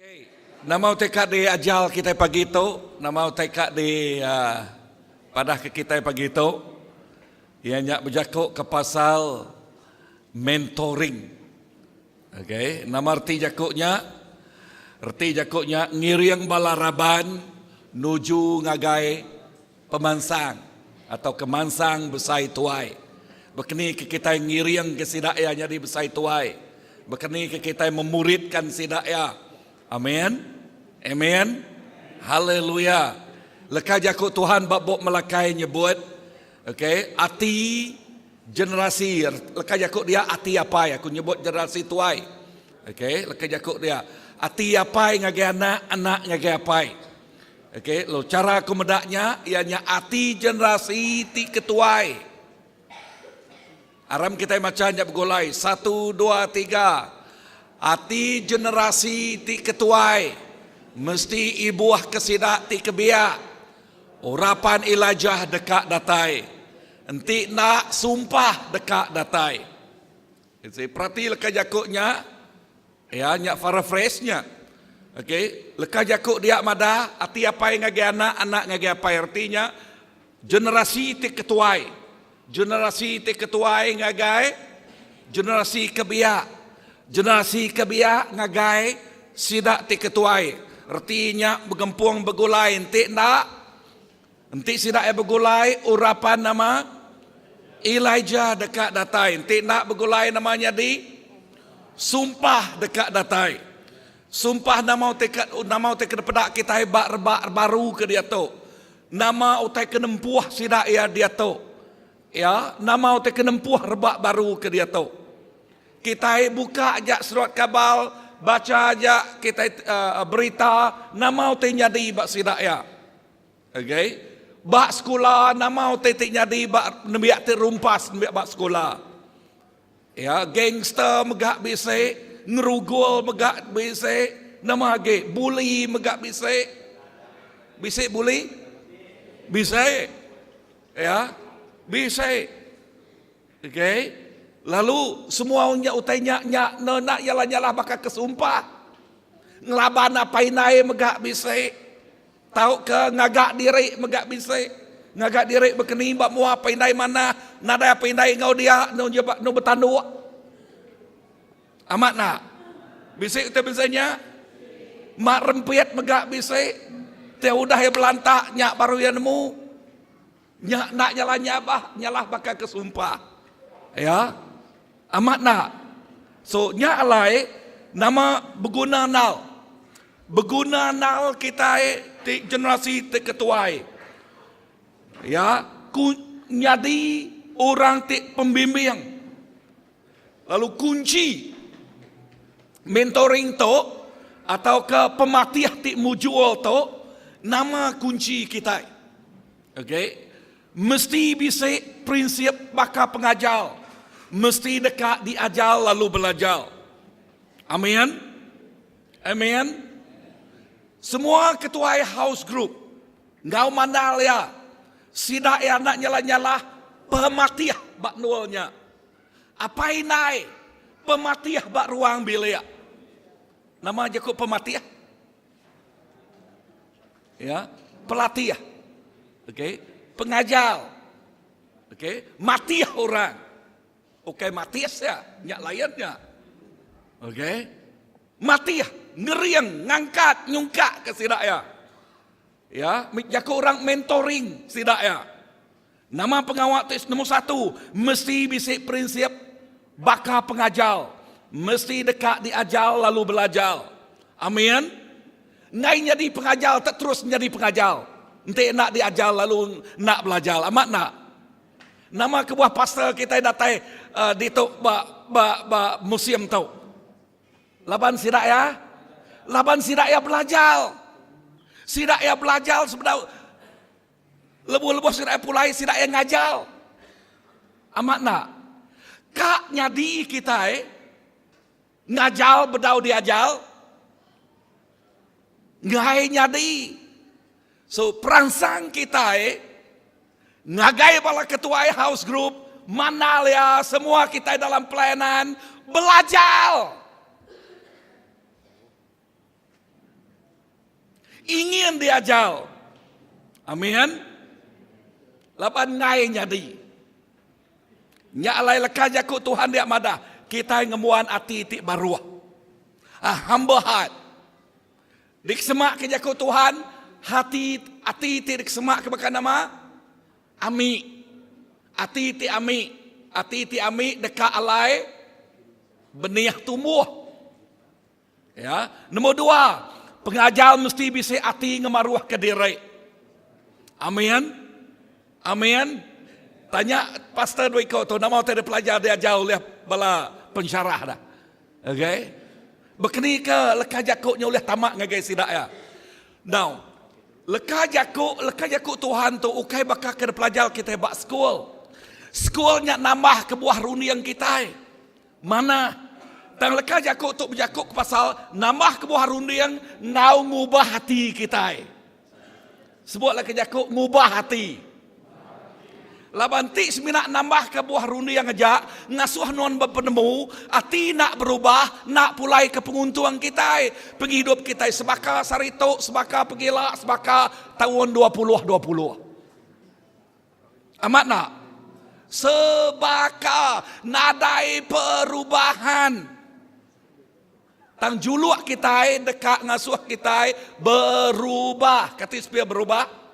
Okay. Nama utai ka diajar kitai pagi tu, nama utai ka di uh, padah ke kitai pagi tu, iya nya bejaku ke pasal mentoring. Okay, nama reti jaku nya? Reti jaku nya ngiring bala raban nuju ngagai pemansang atau ke mansang besai tuai. Bekeni ke kitai ngiring ke sida iya nyadi besai tuai. Bekeni ke kitai memuridkan sida iya. Amen. Amen. Haleluya. Leka jaku Tuhan ba bup Melakai nyebut, okay, ati generasi, leka jaku dia ati apai, aku nyebut generasi tuai. Okay, leka jaku dia ati apai ngagai anak, anak ngagai apai. Ok, lalu chara aku meda nya iya nya ati generasi ti ketuai. Aram kitai macha nya begulai. Satu, dua, tiga. Ati generasi ti ketuai mesti ibuh ke sida ti ke biak. Urapan Elijah deka datai. Enti enda, sumpah deka datai. Perati leka jaku nya. Ya nya paraphrase nya. Okey, leka jaku dia madah ati apai ngagai anak, anak ngagai apai reti nya generasi ti ketuai. Generasi ti ketuai ngagai generasi ke biak. Generasi ke biak ngagai sida ti ketuai. Reti nya begempung begulai enti enda enti sida iya begulai urapan nama Elijah deka datai. Enti enda begulai nama nyadi? Sumpah deka datai. Sumpah nama utai ke nama utai ke dipeda kitai ba rebak baru ke diatu. Nama utai ke nempuh sida iya diatu. Ya, nama utai ke nempuh rebak baru ke diatu. Kitai buka aja surat khabar, bacha aja kitai uh, berita nama utai nyadi ba sida iya. Okay. Ba sekula nama utai ti nyadi ba nembiak ti rumpas nembiak ba sekula. Ya, gangster mega bisi, ngerugul mega bisi, nama agi bully mega bisi. Bisi bully? Bisi. Ya, bisi. Okey. Lalu semua nya utai nya nya enda nyalah-nyalah baka ke sumpah. Ngelaban apai indai mega bisi. Tauka ngaga diri mega bisi. Ngaga diri bekeni ba mua apai indai manah, nadai apai indai enggau dia enu jeba enu betanduk. Amat enda? Bisi utai bansa nya? Mak rempit mega bisi. Ti udah iya belantak nya baru iya nemu. Nya enda nyalah nyabah nyalah baka ke sumpah. Ya. Amat enda? So nya alai nama beguna endal. Beguna nal kitai ti generasi ti ketuai iya ku nyadi orang ti pembimbing lalu kunchi mentoring tu atauka pematih ti mujur tu nama kunchi kitai okay mesti bisi prinsip baka pengajar mesti deka diajar lalu belajar amin. Amen. Semua ketuai house group enggau mandal iya, sida iya enda nyalah-nyalah pematih ba endur nya. Apai indai pematih ba ruang bilik. Nama jaku pematih? Ya, pelatih. Okey, pengajar. Okey, matih orang. Ukai matis iya, nya lain nya. Okey. Matih, ngering, ngangkat, nyungkak ke sida iya. Ya, jaku orang mentoring sida iya. Nama pengawa ti nombor satu, mesti bisi prinsip baka pengajar. Mesti deka diajar lalu belajar. Amin. Enggai nyadi pengajar tak terus nyadi pengajar. Enti enda diajar lalu enda belajar. Amat enda? Nama kebuah pastor kitai datai uh, ditu ba ba ba musim tu? Laban sida ya, laban sida ya belajar. Sida ya belajar sebedau lebuh-lebuh sida ya pulai sida ya ngajar. Amat nak? Ka nyadi kitai ngajar bedau diajar? Ngai nyadi. So peransang kitai Ngagai bala ketuai house group, mandal iya semua kitai dalam pelayanan belajar. Ingin diajar. Amin. Laban enggai nyadi. Nya alai leka jaku Tuhan dia madah, kitai ngembuan ati ti baruh. A humble heart. Dikesemak ke jaku Tuhan, hati ati ti dikesemak ke baka nama? Ami. Ati ti ami. Ati ti ami deka alai benih tumbuh. Ya. Nombor dua, pengajar mesti bisi ati ngemaruhka diri. Amin. Amin. Tanya pastor dua iko tu nama utai dipelajar diajar ulih bala pensyarah dah. Okay. Bekeni ke leka jaku nya ulih tama ngagai sida ya. Now, leka jaku leka jaku Tuhan tu ukai baka ke dipelajar kitai ba school. School nya nambah ke buah runding kitai. Manah. Tang leka jaku tu bejaku ke pasal nambah kebuah runding enggau ngubah ati kitai. Sebut leka jaku ngubah ati. Laban ti semina nambahka buah runding aja ngasuh nuan bepenemu, ati enda berubah, enda pulai ke penguntung kitai. Pengidup kitai sebaka sehari tu, sebaka pegila, sebaka taun 2020. Amat enda? Sebaka nadai perubahan. Tang juluk kitai deka ngasuh kitai berubah. Kati sepia berubah?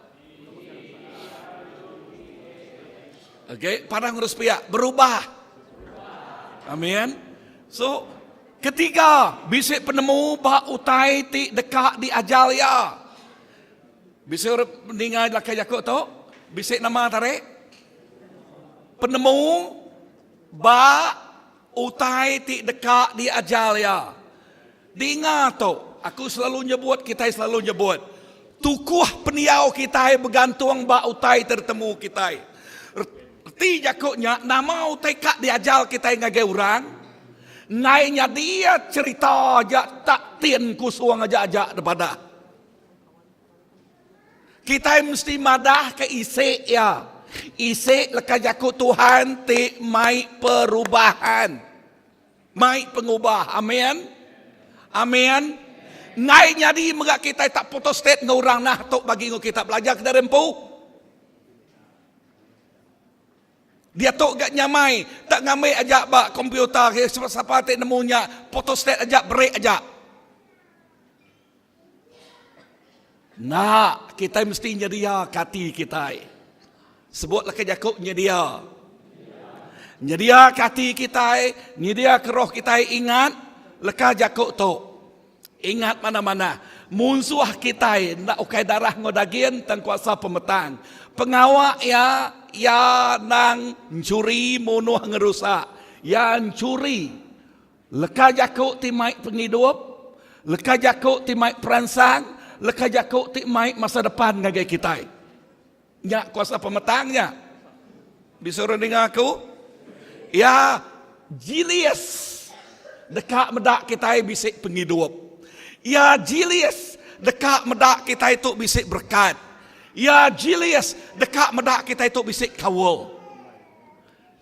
Okey, padah ngurus pia, berubah. Amin. So, ketiga, bisi penemu ba utai ti deka diajar iya. Bisi orang ninga laki jaku tu? Bisi nama tarik? Penemu ba utai ti deka diajar iya. Dinga tu, aku selalu nyebut, kitai selalu nyebut, tukuh pendiau kitai begantung ba utai ti ditemu kitai. Reti jaku nya, nama utai ka diajar kitai ngagai orang, enggai nyadi iya cherita aja tak tin kusung aja-aja dipadah. Kitai mesti madahka isi iya. Isi leka jaku Tuhan ti mai perubahan. Mai pengubah. Amin. Amin. Enggai nyadi mega kitai tak photostat enggau orang nah tu bagi enggau kita belajar ke diri empu. Diatu ga nyamai tak ngambi aja ba komputer sapa ti nemu nya photostat aja beri aja. Enda, kitai mesti nyedia ke ati kitai. Sebut leka jaku nyedia. Nyedia ke ati kitai, nyedia ke roh kitai ingat leka jaku tu. Ingat manah-manah, munsuh kitai enda ukai darah enggau dagin tang kuasa pemetang. Pengawa iya, iya endang enchuri, munuh, ngerusak. Iya enchuri. Leka jaku ti mai pengidup, leka jaku ti mai peransang, leka jaku ti mai masa depan ngagai kitai. Nya kuasa pemetang nya. Bisi orang ninga aku? Iya jilis deka meda kitai bisi pengidup. Iya jilis deka meda kitai tu bisi berekat. Iya jilis deka meda kitai tu bisi kaul.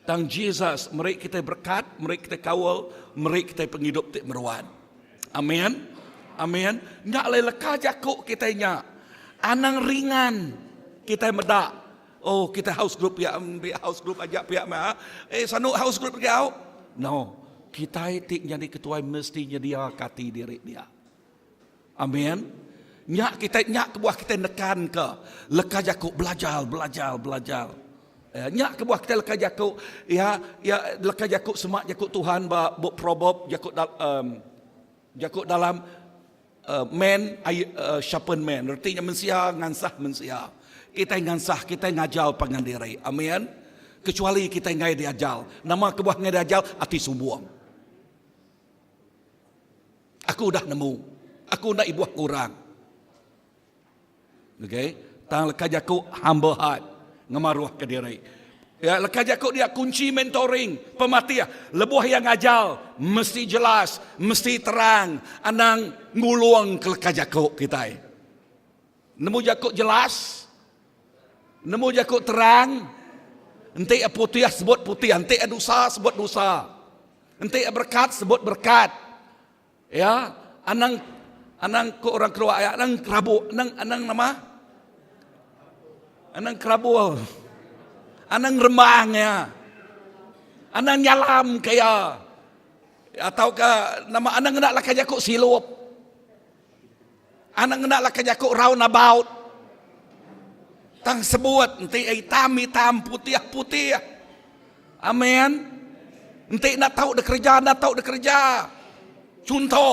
Tang Jesus meri kitai berekat, meri kitai kaul, meri kitai pengidup ti meruan. Amin. Amin. Nya alai leka jaku kitai nya. Anang ringan kitai meda. Oh, kitai house group pia, house group aja pia meh. Eh, sanu house group agi au. No. Kitai ti nyadi ketuai mesti nyediaka ati diri dia. Amin. Nya kitai nya kebuah kitai nekanka leka jaku belajar belajar belajar. Ya, nya kebuah kitai leka jaku ya ya leka jaku semak jaku Tuhan ba bup Proverb jaku um, jaku dalam uh, man uh, sharpen man. Reti nya mensia ngansah mensia. Kitai ngansah, kitai ngajar pangan diri. Amin. Kecuali kitai enggai diajar. Nama kebuah enggai diajar? Ati sumbung. Aku udah nemu. Aku enda ibuh ke orang. Okay. Tang leka jaku humble heart. Ngemaruhka diri. Ya, leka jaku dia kunci mentoring, pematih. Lebuh iya ngajar, mesti jelas, mesti terang. Anang ngulung ke leka jaku kitai. Nemu jaku jelas, nemu jaku terang. Enti iya putih sebut putih, enti iya dosa sebut dosa. Enti iya berekat sebut berekat. Ya, anang. Anang ku orang keluar ayat anang kerabu anang anang nama? Anang kerabul. Anang rembang ya. Anang nyalam ke ya. Atau ke nama anang ngena laka jaku silup. Anang ngena laka jaku round about. Tang sebut enti hitam hitam putih putih. Amen. Enti enda tau dikereja enda tau dikereja. Chunto,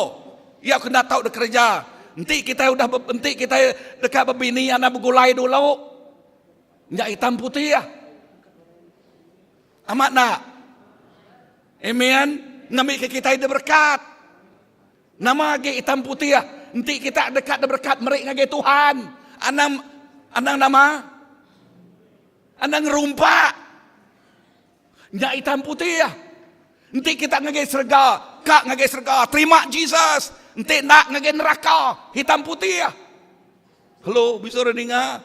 iya ke enda tau dikereja. Enti kitai udah enti kitai deka bebini anang begulai dulu. Nya hitam putih. Amat enda? Amen. Ngambika kitai diberekat. Nama agi hitam putih enti kita deka diberekat meri ngagai Tuhan. Anang anang nama? Anang ngerumpak. Nya hitam putih. Enti kita ngagai serega, ka ngagai serega, terima Jesus. Enti enda ngagai neraka, hitam putih. Hello, bisa orang ninga?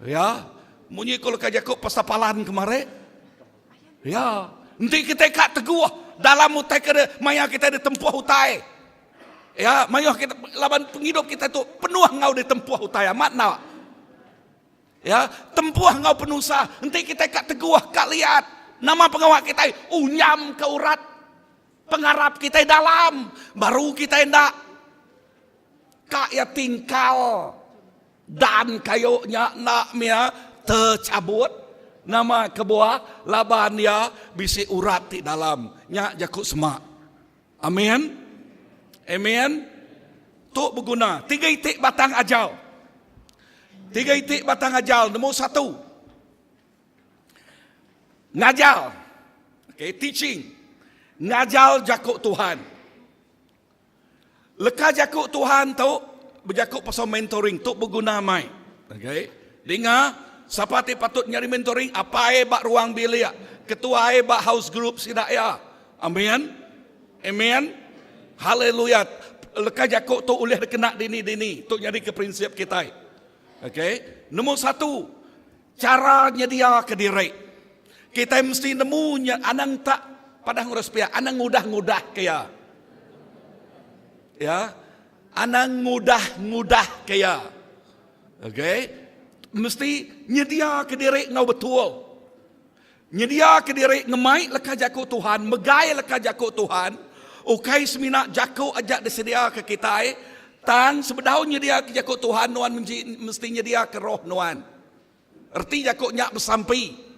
Ya, munyi ko leka jaku pasal palan kemari. Ya, enti kita ka teguh dalam utai ke maya kita ditempuh utai. Ya, mayuh kita laban pengidup kita tu penuh enggau ditempuh utai amat enda. Ya, tempuh enggau penusah. Enti kita ka teguh ka liat nama pengawa kita unyam ke urat pengarap kita dalam baru kita enda ka iya tingkal Dan kayu nya enda mia techabut. Nama kebuah? Laban iya bisi urat ti dalam. Nya jaku sema. Amin. Amin. Tu beguna. Tiga iti batang ajal. Tiga iti batang ajal. Nombor satu. Ngajar. Okay, teaching. Ngajar jaku Tuhan. Leka jaku Tuhan tu bejaku pasal mentoring tu beguna amai. Okay. Dinga, sapa ti patut nyadi mentoring? Apai ba ruang bilik, ketuai ba house group sida iya. Amen. Amen. Haleluya. Leka jaku tu ulih dikena dini-dini. Tu nyadika prinsip kitai. Okay. Nombor satu, cara nyediaka diri. Kitai mesti nemu nya anang tak padah ngurus pia, anang ngudah-ngudah ke iya. Ya. Anang ngudah-ngudah ke iya. Okey. Mesti nyediaka diri enggau betul. Nyediaka diri ngemai leka jaku Tuhan, megai leka jaku Tuhan, ukai semina jaku aja disediaka kitai, tang sebedau nyediaka jaku Tuhan nuan mesti nyediaka roh nuan. Reti jaku nya besampi.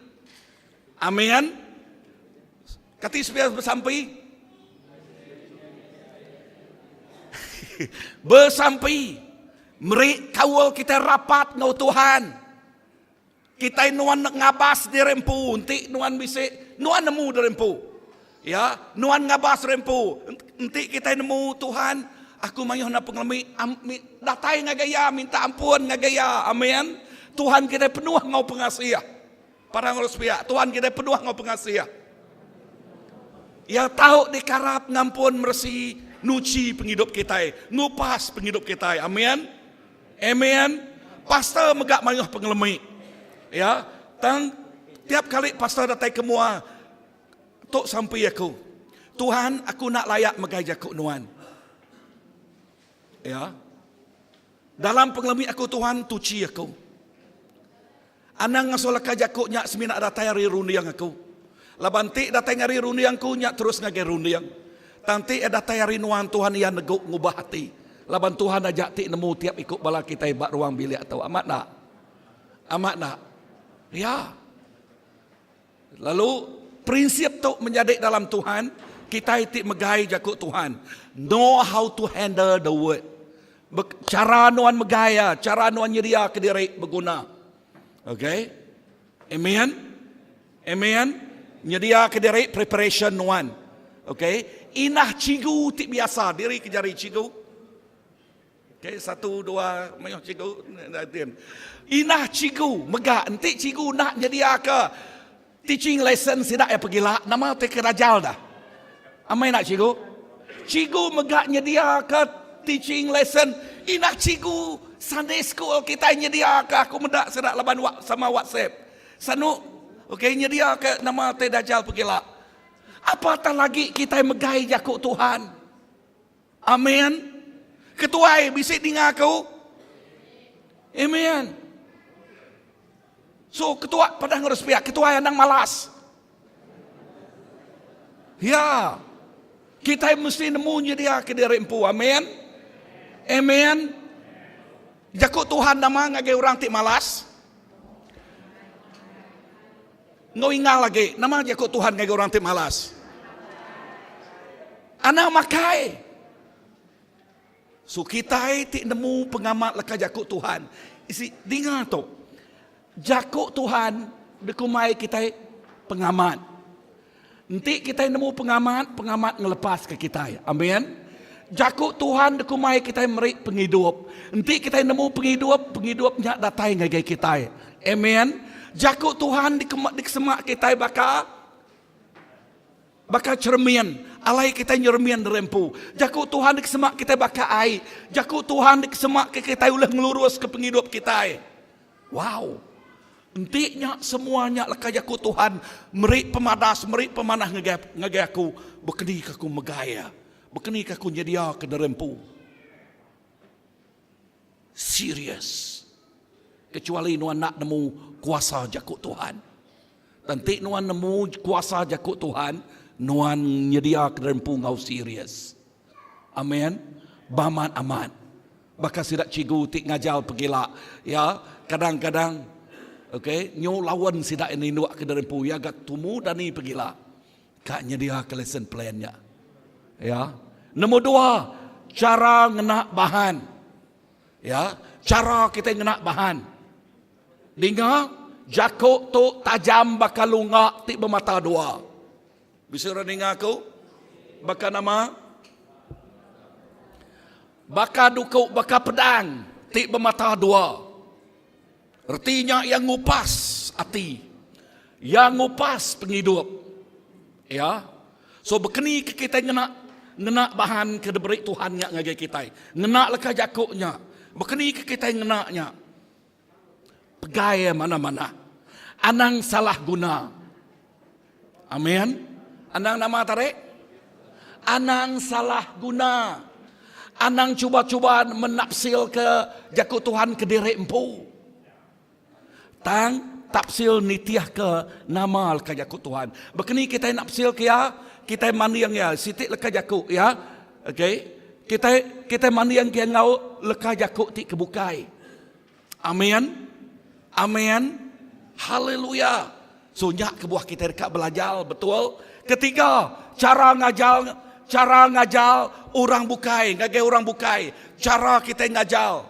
Amin. Kati sepia besampi? Besampi. Meri kaul kitai rapat enggau Tuhan. Kitai nuan ngabas diri empu enti nuan bisi nuan nemu diri empu. Ya, nuan ngabas diri empu. Enti kitai nemu Tuhan, aku mayuh enda pengelemi, datai ngagai Iya, minta ampun ngagai Iya. Amin. Tuhan kitai penuh enggau pengasih. Para ngurus piak, Tuhan kitai penuh enggau pengasih. Iya tau dikarap ngampun meresi nuchi pengidup kitai, ngupas pengidup kitai. Amin. Amen. Pastor mega mayuh pengelemi. Ya, tang tiap kali pastor datai ke mua, Tu sampi aku. Tuhan, aku enda layak megai jaku Nuan. Ya. Dalam pengelemi aku Tuhan, tuchi aku. Anang ngasuh leka jaku nya semina datai ari runding aku. Laban ti datai ngari runding aku nya terus ngagai runding. Tang ti iya datai ari Nuan Tuhan iya negu ngubah ati. Laban Tuhan aja ti nemu tiap iku bala kitai ba ruang bilik tu. Amat enda? Amat enda? Ya. Lalu prinsip tu menyadi dalam Tuhan, kitai ti megai jaku Tuhan. Know how to handle the word. Cara nuan megai iya, cara nuan nyediaka diri beguna. Okay? Amen. Amen. Nyediaka diri preparation nuan. Okay? Inah cigu ti biasa diri ke jari cigu. Okay, satu, dua, mayuh cikgu. Inah cikgu mega enti cikgu nak nyediaka teaching lesson sida iya pegila, nama ti ke rajal dah. Amai nak cikgu? Cikgu mega nyediaka teaching lesson. Inah cikgu Sunday school kitai nyediaka aku meda sida laban sama WhatsApp. Sanu, okay, nyediaka nama ti dajal pegila. Apatah lagi kitai megai jaku Tuhan. Amin. Ketuai bisi ninga aku. Amen. So ketua padah ngurus pia, ketuai anang malas. Ya. Kitai mesti nemu nyedia ke diri empu. Amen. Amen. Jaku Tuhan nama ngagai orang ti malas. Enggau ingal agi, nama jaku Tuhan ngagai orang ti malas? Anang makai. So kitai ti nemu pengamat leka jaku Tuhan. Isi dinga tu. Jaku Tuhan dikumbai kitai pengamat. Enti kitai nemu pengamat, pengamat ngelepaska kitai. Amin. Jaku Tuhan dikumbai kitai meri pengidup. Enti kitai nemu pengidup, pengidup nya datai ngagai kitai. Amen. Jaku Tuhan dikesema kitai baka Baka cheremin, alai kitai nyeremin diri empu. Jaku Tuhan dikesema kitai baka ai. Jaku Tuhan dikesema ke kitai ulih ngeluruska pengidup kitai. Wow! Enti nya semua nya leka jaku Tuhan meri pemadas, meri pemanah ngagai ngagai aku, bekeni ke aku megai iya. Bekeni ke aku nyediaka diri empu. Serius. Kecuali nuan enda nemu kuasa jaku Tuhan. Enti nuan nemu kuasa jaku Tuhan, nuan nyediaka diri empu enggau serius. Amen. Bamat amat. Baka sida cikgu ti ngajar pegila, ya, kadang-kadang okay, nyu lawan sida ninduk ke diri empu, ya ga tumu dani pegila. Ka nyediaka lesson plan nya. Ya. Nombor dua, cara ngena bahan. Ya, cara kita ngena bahan. Dinga, jaku tu tajam baka lunga ti bemata dua. Bisi orang ninga aku? Baka nama? Baka duku, baka pedang ti bemata dua. Reti nya iya ngupas ati. Iya ngupas pengidup. Ya. So bekeni ke kitai ngena ngena bahan ke diberi Tuhan nya ngagai kitai. Ngena leka jaku nya. Bekeni ke kitai ngena nya. Pegai iya manah-manah. Anang salah guna. Amin. Anang nama tadi? Anang salah guna. Anang cuba-cuba menafsil ke jaku Tuhan ke diri empu. Tang tafsil nitih ke nama leka jaku Tuhan. Bekeni kitai nafsil ke iya, kitai manding iya siti leka jaku ya. Okey. Kitai kitai manding ke enggau leka jaku ti ke bukai. Amin. Amin. Haleluya. So nya kebuah kitai deka belajar betul. Ketiga, cara ngajar cara ngajar orang bukai ngagai orang bukai. Cara kitai ngajar.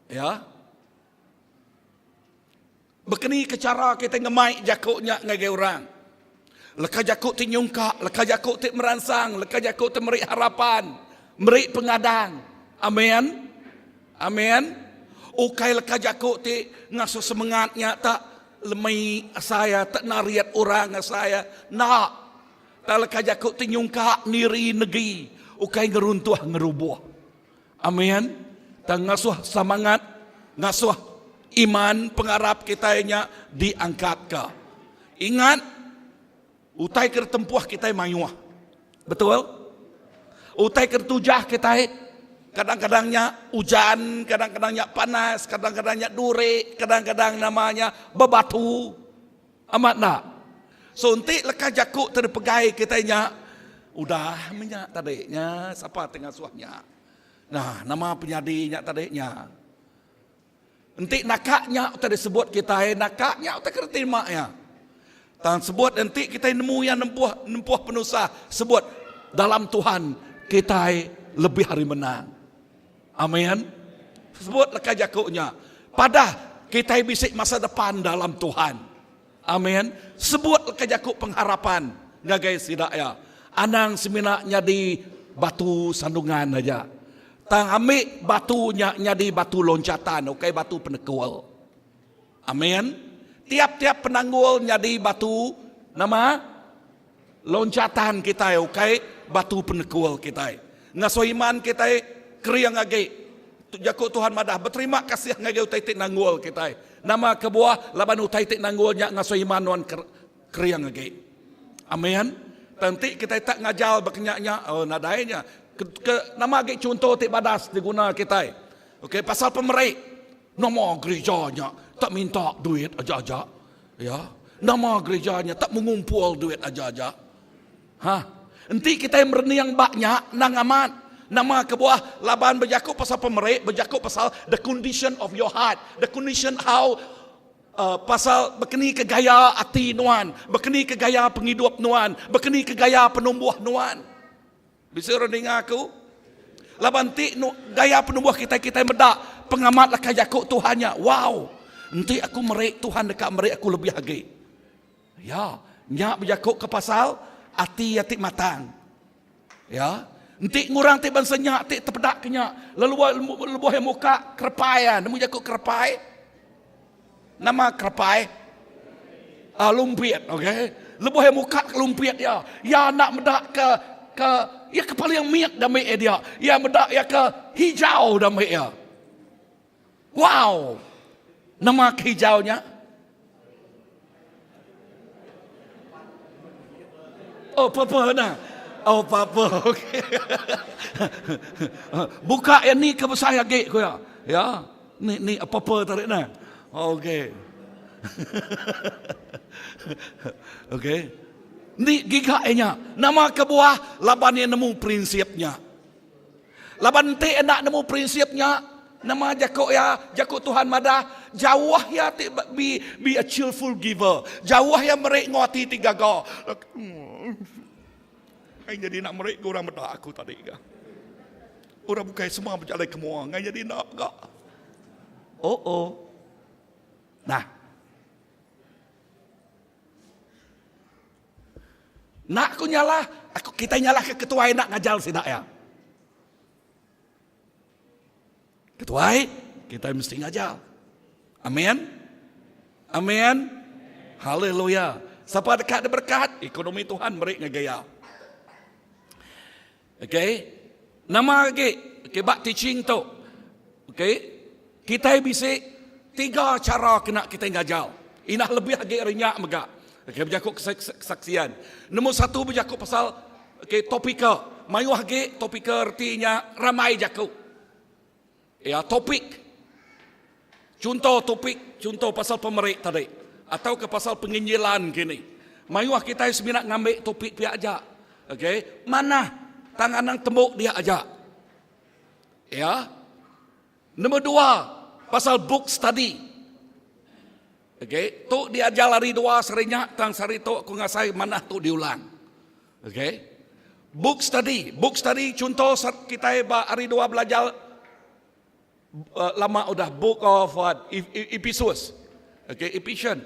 Ya. Bekeni ke cara kitai ngemai jaku nya ngagai orang. Leka jaku ti nyungkak, leka jaku ti meransang, leka jaku ti meri harapan, meri pengadang. Amin. Amin. Ukai leka jaku ti ngasuh semengat nya tak lemi asai tak narit orang asai enda. Tang leka jaku ti nyungkak niri negi ukai ngeruntuh ngerubuh. Amin. Tang ngasuh semangat, ngasuh iman pengarap kitai nya diangkatka. Ingat, utai ke ditempuh kitai mayuh. Betul? Utai ke ditujah kitai kadang-kadang nya ujan, kadang-kadang nya panas, kadang-kadang nya duri, kadang-kadang nama nya bebatu. Amat enda? So enti leka jaku ti dipegai kitai nya udah meh nya tadi nya sapa ti ngasuh nya. Nah nama penyadi nya tadi nya. Enti naka nya utai disebut kitai naka nya utai ke diterima iya. Tang sebut enti kitai nemu iya nempuh nempuh penusah sebut dalam Tuhan kitai lebih ari menang. Amin. Sebut leka jaku nya. Padah kitai bisi masa depan dalam Tuhan. Amin. Sebut leka jaku pengharapan ngagai sida iya. Anang semina nyadi batu sandungan aja. Tang ambi batu nya nyadi batu loncatan ukai batu penekul. Amin. Tiap-tiap penanggul nyadi batu nama? Loncatan kitai ukai batu penekul kitai. Ngasuh iman kitai kering agi. Jaku Tuhan madah, beterima kasih ngagai utai ti nanggul kitai. Nama kebuah? Laban utai ti nanggul nya ngasuh iman nuan kering agi. Amin. Tang enti kitai tak ngajar ba kenya nya, oh nadai nya. Ke, ke nama agi chunto ti badas diguna kitai. Okey, pasal pemeri. Nama gerija nya tak minta duit aja-aja. Ya. Nama gerija nya tak mengumpul duit aja-aja. Ha. Enti kitai merening ba nya endang amat. Nama kebuah laban bejaku pasal pemeri, bejaku pasal the condition of your heart, the condition how uh, pasal bekeni ke gaya ati nuan, bekeni ke gaya pengidup nuan, bekeni ke gaya penumbuh nuan. Bisi orang ninga aku? Laban ti nu, gaya penumbuh kitai kitai meda pengamat leka jaku Tuhan nya. Wow. Enti aku meri Tuhan deka meri aku lebih agi. Ya, nya bejaku ke pasal ati iya ti matang. Ya. Enti ngurang ti bansa nya ti tepeda ke nya, lalu lebuh iya muka kerepai iya, nemu jaku kerepai? Nama kerepai? Ah, lumpit, okey. Lebuh iya muka lumpit iya, iya enda meda ke ke iya ke paling mit da mih dia. Iya meda iya ke hijau da mih iya. Wow! Nama ke hijau nya? Oh, purple nah. Oh, purple. Okey. Buka yang ni ke besai agi ku ya. Ya. Ni ni apa-apa tarik nah. Okey. Okey. Ni giga nya. Nama kebuah laban ia nemu prinsipnya. Laban enti enda nemu prinsip nya, nama jaku iya, jaku Tuhan madah, jauh iya ti be, be a cheerful giver. Jauh iya meri enggau ati ti gaga. Ai jadi nak meri ke orang meda aku tadi ga. Orang bukai semua bejalai ke mua, ngai jadi enda ga. Oh oh. Nah. Enda aku nyalah, aku kitai nyalah ke ketuai enda ngajar sida iya. Ketuai, kitai mesti ngajar. Amin. Amin. Haleluya. Sapa deka diberkat, ekonomi Tuhan meri ngagai iya. Okey. Nama agi okey ba teaching tu. Okey. Kitai bisi tiga chara kena kitai ngajar. Indah lebih agi ari nya mega. Okey bejaku kesaksian. Nombor satu bejaku pasal okey topikal. Mayuh agi topikal reti nya ramai jaku. Ya topik. Chunto topik, chunto pasal pemeri tadi atau ke pasal penginjilan kini. Mayuh kitai semina ngambi topik pia aja. Okey, manah tang anang tembu dia aja. Ya. Nombor dua, pasal book study. Okey, tu diajar hari dua sehari nya tang sehari tu aku ngasai manah tu diulang. Okey. Book study, book study chunto kitai ba hari dua belajar uh, lama udah book of what Ephesus. Okay, Ephesians.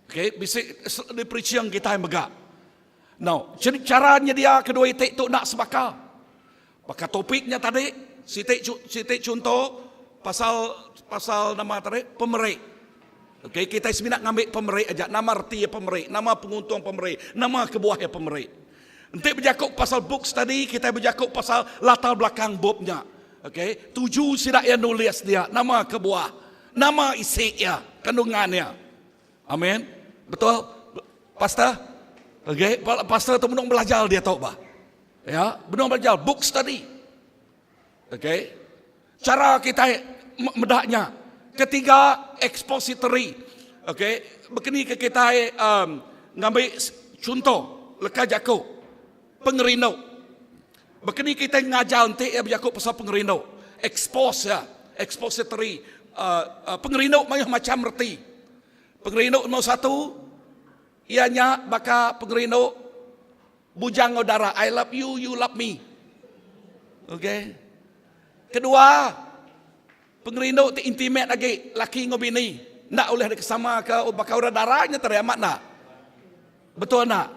Okay, bisi di preaching kita mega. Now, cara nyedia kedua itik tu nak sebaka. Baka topiknya tadi, siti siti contoh pasal pasal nama tadi pemeri. Okay, kita semina ngambil pemeri aja. Nama reti pemeri, nama penguntung pemeri, nama kebuah ya pemeri. Enti bejaku pasal book study, kita bejaku pasal latar belakang bupnya. Okay, tuju sida iya nulis dia, nama kebuah, nama isi iya, kandungan iya. Amin. Betul? Pastor? Okay, pastor tu benung belajar dia tau bah. Ya, benung belajar book study. Okay. Cara kita medaknya. Ketiga, expository. Okay, begini ke kita um, ngambil contoh leka jaku pengerindu. Baka ni kitai ngajar enti iya bejaku pasal pengerindu? Expose iya, expository. Uh, uh, pengerindu mayuh macham reti. Pengerindu nombor satu, iya nya baka pengerindu bujang enggau dara. I love you, you love me. Okay. Kedua, pengerindu ti intimate agi, laki enggau bini. Enda ulih dikesama ke baka orang dara nya tadi amat enda? Betul enda?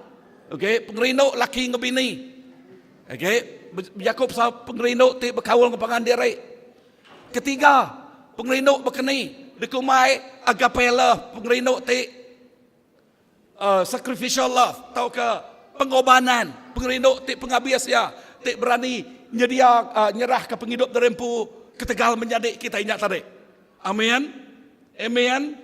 Okey, pengerindu laki enggau bini. Okey, bejaku pasal pengerindu ti bekaul enggau pangan diri. Ketiga, pengerindu baka ni dikumbai agape love, pengerindu ti uh, sacrificial love tauka pengorbanan, pengerindu ti pengabis iya, ti berani nyedia uh, nyerahka pengidup diri empu ketegal menyadi kitai nya tadi. Amin. Amen.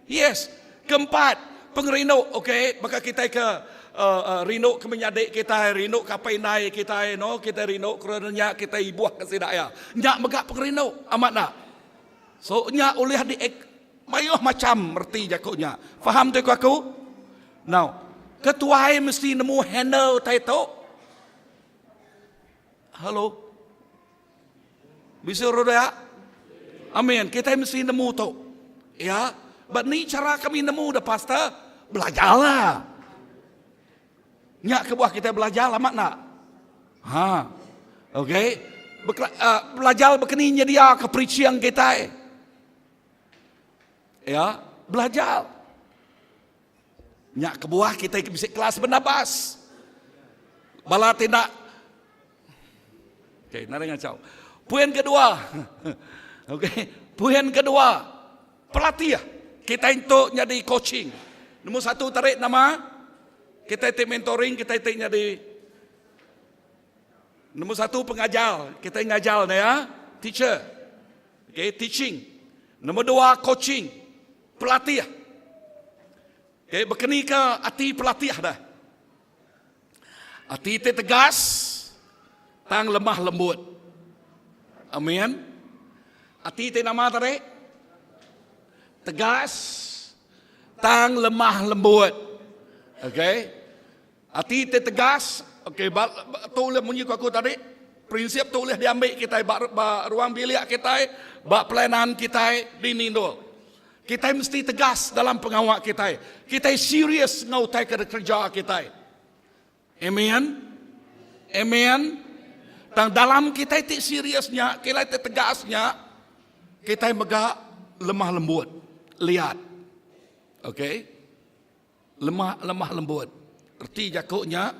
Yes. Keempat, pengerindu, okey, baka kitai ke uh, uh, rindu ke menyadi kita, rindu ke apai indai kita, no, kita rindu kerana nya kita ibuh ke sida ya. Nya mega pengerindu, amat tak? So nya ulih di mayuh macam reti jaku nya. Faham tu aku? Now, ketuai mesti nemu handle utai tu. Hello. Bisi orang dia? Amin. Kita mesti nemu tu. Ya. But ni cara kami nemu dah pastor. Belajarlah. Nya kebuah kita belajar lama nak. Ha. Okey. Uh, belajar bekeni nyedia ke preaching kita. Ya, belajar. Nya kebuah kita bisi kelas Barnabas. Bala tindak. Okey, nari ngacau. Poin kedua. Okey, poin kedua. Pelatih kita itu jadi coaching. Nombor satu tarik nama kita itu mentoring, kita itu jadi nombor satu pengajar, kita ngajar ni ya, teacher. Okay, teaching. Nombor dua coaching, pelatih. Okay, berkeni ke ati pelatih dah. Ati te tegas, tang lemah lembut. Amin. Ati te nama tadi? Tegas, tang lemah lembut. Okay. Ati te tegas, okay, tu boleh munyi ku aku tadi. Prinsip tu boleh diambil kita ba, ba ruang bilik kita, ba pelayanan kita di Nindul. Kita mesti tegas dalam pengawak kita. Kita serius ngau utai ke kerja kita. Amen. Amen. Tang dalam kita ti seriusnya, kita ti tegasnya, kita mega lemah lembut. Lihat. Okay. Lemah lemah lembut. Erti jakuknya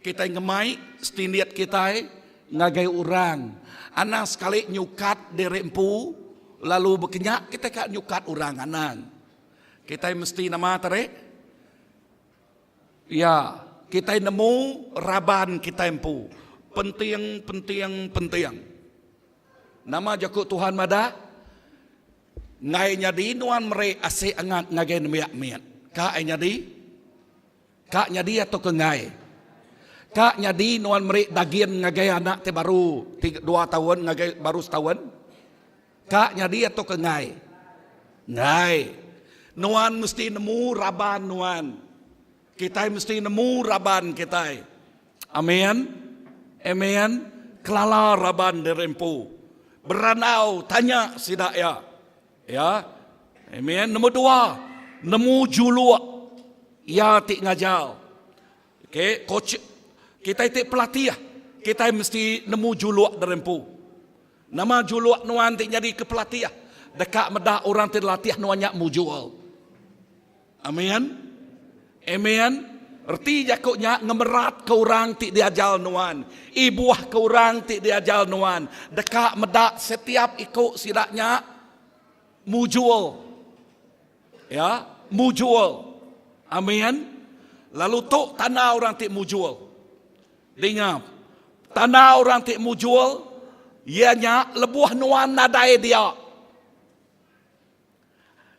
kita ngemai standard kita ngagai orang. Anang sekali nyukat diri empu lalu bekenyak kita kak nyukat orang anang. Kita mesti nama tarik. Ya, kita nemu raban kita empu. Penting, penting, penting. Nama jakuk Tuhan mada. Ngai nyadi nuan mere asik angat ngagai nemiak miat. Kak ai nyadi? Kak nyadi atau ke ngai? Kak nyadi nuan mere daging ngagai anak te baru tiga, dua tahun ngagai baru setahun? Kak nyadi atau ke ngai? Ngai. Nuan mesti nemu raban nuan. Kita mesti nemu raban kita. Amin. Amin. Kelala raban dirempu. Beranau tanya sidak ya. Ya. Amin. Nombor dua, nemu juluk ya ti ngajar. Okey, coach kita ti pelatih. Kita mesti nemu juluk dirempu. Nama juluk nuan ti jadi ke pelatih. Dekat medak orang ti latih nuan nyak mujul. Amin. Amin. Erti jakuknya ngemerat ke orang ti diajal nuan. Ibuah ke orang ti diajal nuan. Dekat medak setiap ikut sidaknya mujul. Ya, mujul. Amin. Lalu tok tanah orang ti mujul. Dengar. Tanah orang ti mujul ianya lebuh nuan nadai dia.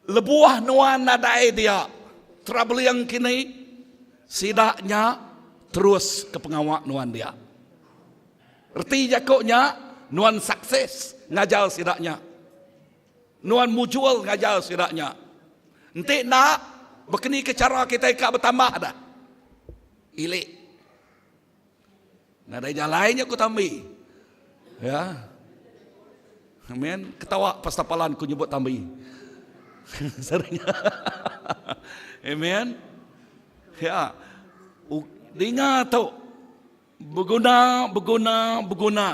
Lebuh nuan nadai dia. Traveling kini sidaknya terus ke pengawak nuan dia. Erti jakuknya nuan sukses ngajar sidaknya. Nuan mujul ngajar sidaknya. Enti nak berkeni ke cara kita ikat bertambah dah. Ilik. Nadai jalainya ku tambi. Ya. Amin. Ketawa pas tapalan ku nyebut tambi. Seringnya. Amin. Ya. Dengar tu. Berguna, berguna, berguna.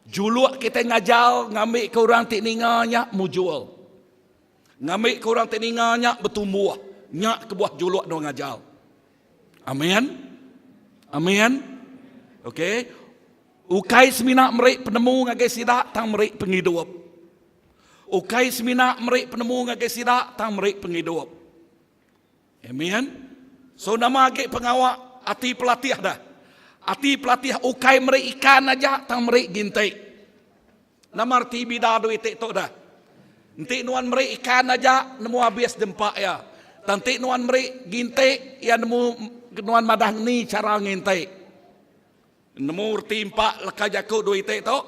Juluk kita ngajar, ngambil ke orang ti ninganya mujul. Ngambil ke orang ti ninganya bertumbuh. Nyak ke buah juluk do ngajar. Amin. Amin. Okey. Ukai semina merik penemu ngagai sidak tang merik pengidup. Ukai semina merik penemu ngagai sidak tang merik pengidup. Amin. So nama agi pengawak ati pelatih dah. Ati pelatih ukai merik ikan aja tang merik gintik. Nama arti bida duit tu dah. Enti nuan merik ikan aja nemu habis dempak ya. Tanti nuan merik gintik ya nemu nuan madah ni chara nginti. Nemu reti empa leka jaku dua iti tu?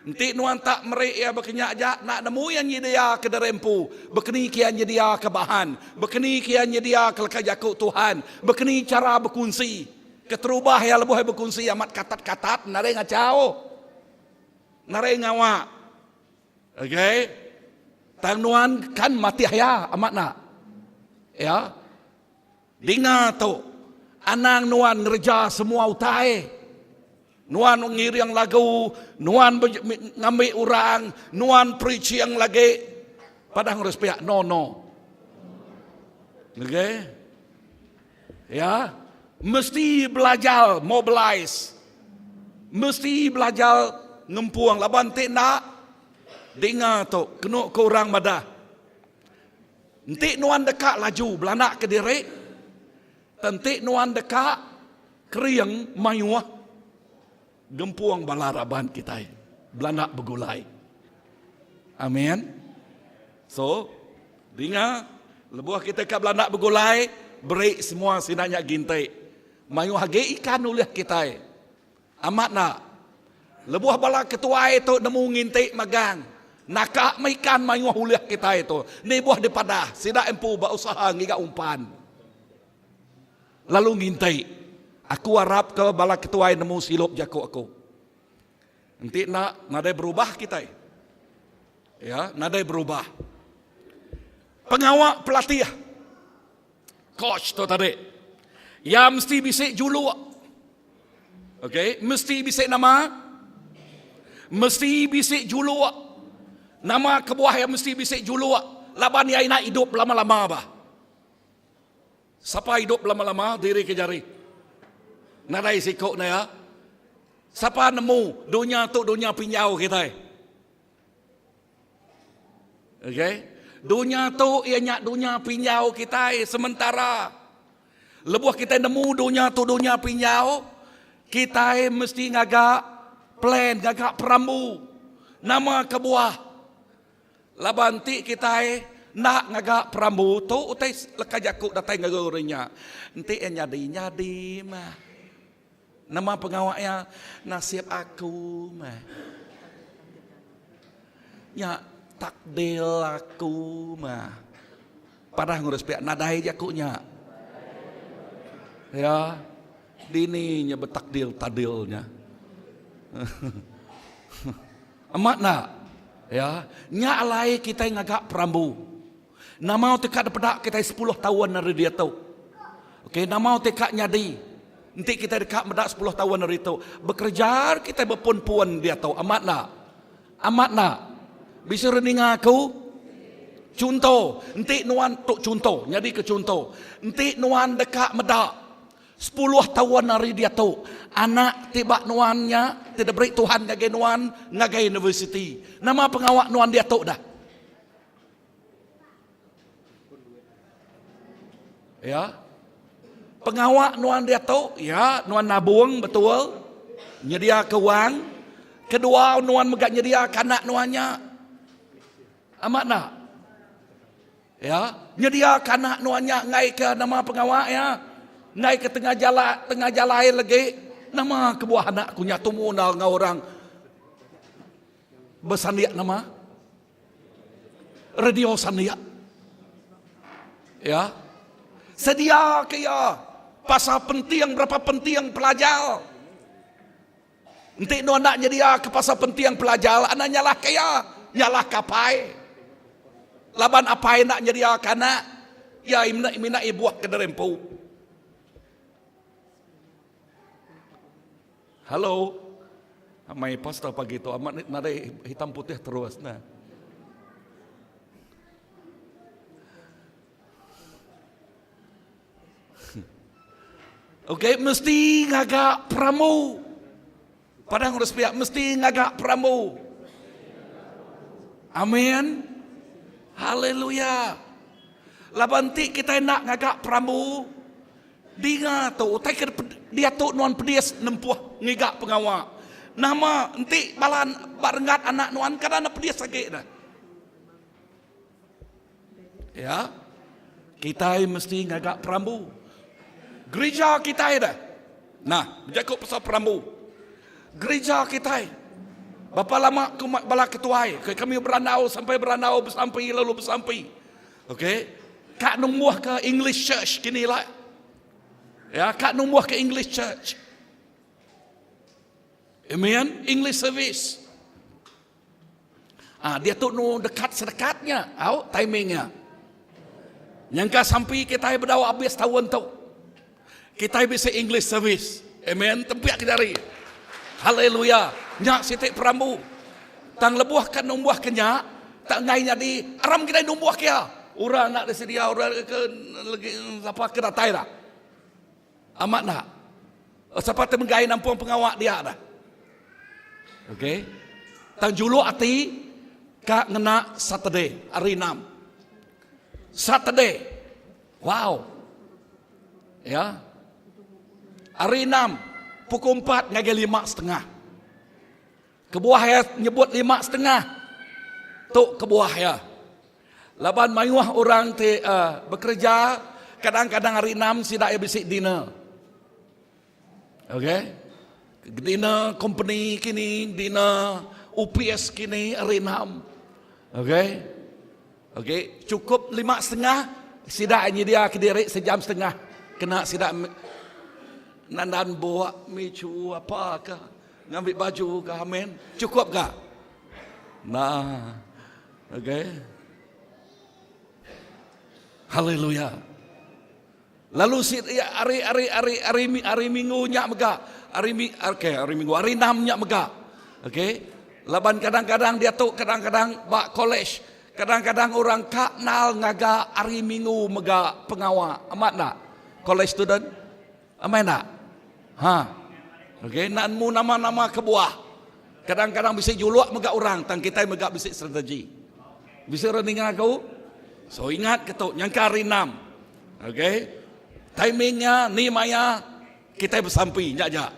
Enti nuan tak meri iya baka nya aja, enda nemu iya nyediaka diri empu, baka ni ke iya nyediaka bahan, baka ni ke iya nyediaka leka jaku Tuhan, baka ni chara bekunsi. Keterubah iya lebuh iya bekunsi amat katat-katat nadai ngachau. Nadai ngawa. Okey. Tang nuan kan matih iya amat enda? Ya. Dinga tu, anang nuan ngereja semua utai. Nuan ngiring lagu, nuan ngambi orang, nuan preaching lagi. Padah ngurus pia, no no. Okey. Ya, mesti belajar mobilize. Mesti belajar ngempung laban ti enda dinga tu kenu ke orang madah. Enti nuan deka laju belanda kediri, enti nuan deka kering mayuh gempung bala raban kitai belanda begulai. Amin. So, dinga lebuh kitai ka belanda begulai, beri semua sida nya ginti. Mayuh agi ikan ulih kitai. Amat enda. Lebuh bala ketuai tu nemu nginti magang, naka meh ikan mayuh ulih kitai tu. Nibuh dipadah, sida empu ba usaha ngiga umpan. Lalu nginti. Aku arapka bala ketuai nemu silup jaku aku. Enti enda, nadai berubah kitai. Ya, nadai berubah. Pengawa pelatih. Coach tu tadi. Iya mesti bisi juluk. Okey, mesti bisi nama. Mesti bisi juluk. Nama kebuah iya mesti bisi juluk? Laban iya ina idup belama-lama bah. Sapa idup belama-lama diri ke jari? Nadai siku ne ya. Sapa nemu dunya tu dunya pinjau kitai? Okey. Dunya tu iya nya dunya pinjau kitai sementara. Lebuh kitai nemu dunya tu dunya pinjau, kitai mesti ngaga plan, ngaga perambu. Nama kebuah? Laban enti kitai enda ngaga perambu tu utai leka jaku datai ngagai orang nya. Enti iya nyadi, nyadi mah. Nama pengawa iya? Nasib aku meh. Nya takdir aku meh. Padah ngurus pia nadai jaku nya. Ya. Dini nya betakdir tadil nya. Amat enda? Ya. Nya alai kitai ngaga perambu. Nama ti ka dipeda kitai sepuluh taun ari diatu. Okey, nama ti ka nyadi enti kitai deka meda sepuluh taun ari tu. Bekereja kitai bepun-pun diatu, amat enda? Amat enda? Bisi orang ninga aku? Chunto, enti nuan tu chunto, nyadika chunto. Enti nuan deka meda sepuluh taun ari diatu, anak ti ba nuan nya ti diberi Tuhan ngagai nuan ngagai universiti. Nama pengawa nuan diatu dah? Ya. Pengawa nuan diatu, ya, nuan nabung betul. Nyediaka wang. Kedua nuan mega nyediaka anak nuan nya. Amat enda? Ya, nyediaka anak nuan nya ngaika nama pengawa ya. Ngaika tengah jala, tengah jalai lagi. Nama kebuah anak ku nya tumu enda enggau orang besandik nama? Radio sandia. Ya. Sedia ke iya pasal penting berapa penting pelajar. Enti nuan enda nyedia ke pasal penting pelajar, anak nyalah ke iya, nyalah ke apai. Laban apai enda nyedia ke anak, iya mina mina ibuh ke diri empu. Hello. Mai pastor pagi tu amat nadai hitam putih terus nah. Okey, mesti ngaga perambu. Padang urus pihak mesti ngaga perambu. Amin. Haleluya. Laban ti kita nak ngaga perambu, Dinga tu utai ke diatu nuan pedis nempuh ngiga pengawa. Nama enti bala ba renggat anak nuan kada ne pedis agi dah. Ya. Kitai mesti ngaga perambu. Gerija kitai deh. Nah, bejaku pasal perambu. Gerija kitai. Berapa lama ku bala ketuai ke kami berandau sampai berandau besampi lalu besampi. Okey. Ka numbuhka English Church kini ila. Ya, ka numbuhka English Church. Amen. English service. Ah, dia tu nu dekat sedekatnya, au timingnya. Nyangka sampi kitai bedau habis taun tu. Kitai bisi English service. Amen. Tempiak ke jari. Haleluya. Nya siti perambu. Tang lebuh ke numbuh ke nya, tak enggai nyadi aram kitai numbuh ke iya. Orang enda disedia, orang ke legi sapa ke datai dah. Amat enda. Sapa ti megai nampung pengawa dia dah. Okey. Tang juluk ati ka ngena Saturday, hari enam. Saturday. Wow. Ya. Hari enam pukul empat ngagai lima setengah. Kebuah iya nyebut lima setengah tu kebuah iya. Laban mayuh orang ti uh, bekereja kadang-kadang hari enam sida iya bisi dinner. Okey. Dinner company kini, dinner UPS kini hari enam. Okey. Okey, cukup lima setengah sida nyedia kediri sejam setengah kena sida nandan buak micu apa ke Ngambi baju ke amin. Cukup ga? Nah. Okey. Haleluya. Lalu si ya, hari hari hari hari hari minggu nya mega. Hari mi okey, hari minggu, hari enam nya mega. Okey. Laban kadang-kadang dia tu kadang-kadang ba college, kadang-kadang orang ka nal ngaga hari minggu mega pengawa. Amat tak? College student? Amai enda? Ha. Okey, nak nemu nama-nama kebuah. Kadang-kadang bisi juluk mega orang tang kitai mega bisi strategi. Bisi orang ninga aku? So ingat ke tu nyangka hari enam. Okey. Timingnya ni maya kitai besampi nya aja.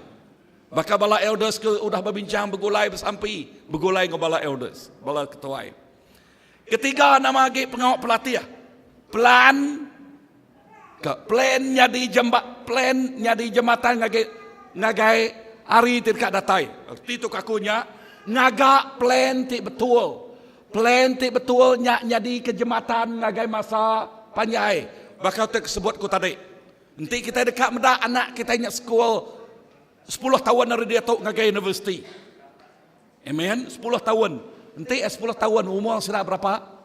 Baka bala elders ke udah bebincang begulai besampi, begulai enggau bala elders, bala ketuai. Ketiga nama agi pengawa pelatih. Pelan ke plan nyadi jemba plan nyadi jematan ngagai ngagai hari ti deka datai. Reti tu aku nya ngaga plan ti betul. Plan ti betul nya nyadi ke jematan ngagai masa panjai. Baka ti sebut ku tadi. Enti kitai deka meda anak kitai nya sekul sepuluh taun ari diatu ngagai universiti. Amen. Sepuluh taun. Enti eh sepuluh taun umur sida berapa?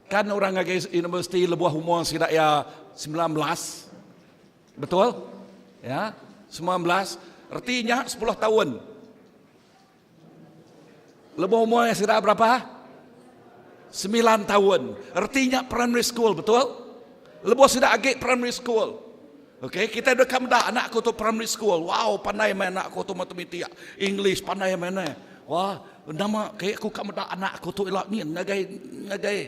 Kan orang ngagai universiti lebuh umur sida ya 19. Betul? Ya, 19. Artinya 10 tahun. Lebuh umur sida berapa? 9 tahun. Artinya primary school, betul? Lebuh sida agi primary school. Okey, kita deka meda anak aku tu primary school. Wow, pandai mai anak aku tu matematik, English pandai mai ne. Wah, nama ke aku ka meda anak aku tu ila nyin ngagai ngagai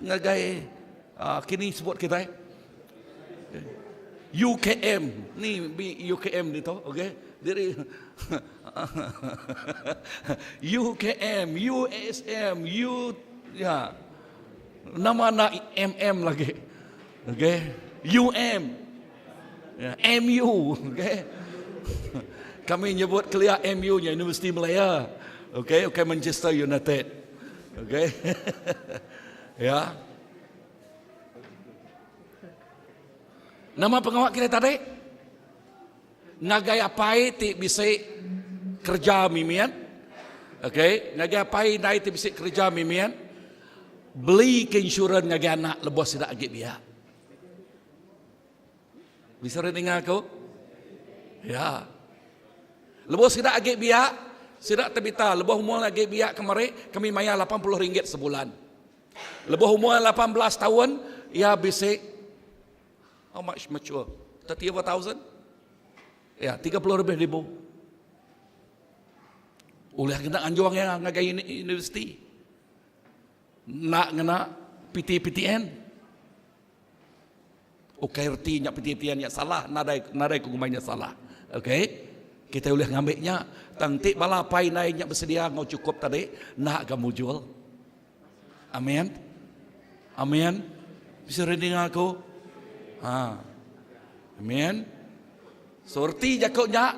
ngagai uh, kini sebut kita. UKM ni UKM ni tu, okey. Diri UKM, USM, U ya. Nama anak MM lagi. Okey. UM. Ya, MU, okey. Kami nyebut kelia MU nya Universiti Malaya. Okey, okey Manchester United. Okey. ya. Nama pengawa kita tadi? Ngagai apai ti bisi kereja mimit. Okey, ngagai apai indai ti bisi kereja mimit, beli ke insurans ngagai anak lebuh sida agi biak. Bisi orang ninga aku? Ya. Lebuh sida agi biak, sida tebita lebuh umur agi biak kemari kami mayar 80 ringgit sebulan. Lebuh umur 18 taun, iya bisi How much mature? 30 over thousand? Ya, 30 lebih ribu. Ulih kena anjuang ya ngagai universiti. Nak ngena PTPTN. Ukai reti nya PTPTN nya salah, nadai nadai ku ngumbai nya salah. Okey. Kita ulih ngambi nya tang ti bala apai indai nya bersedia enggau cukup tadi, enda ga mujur. Amin. Amin. Bisa rindu aku. Ha. Amen. So reti jaku nya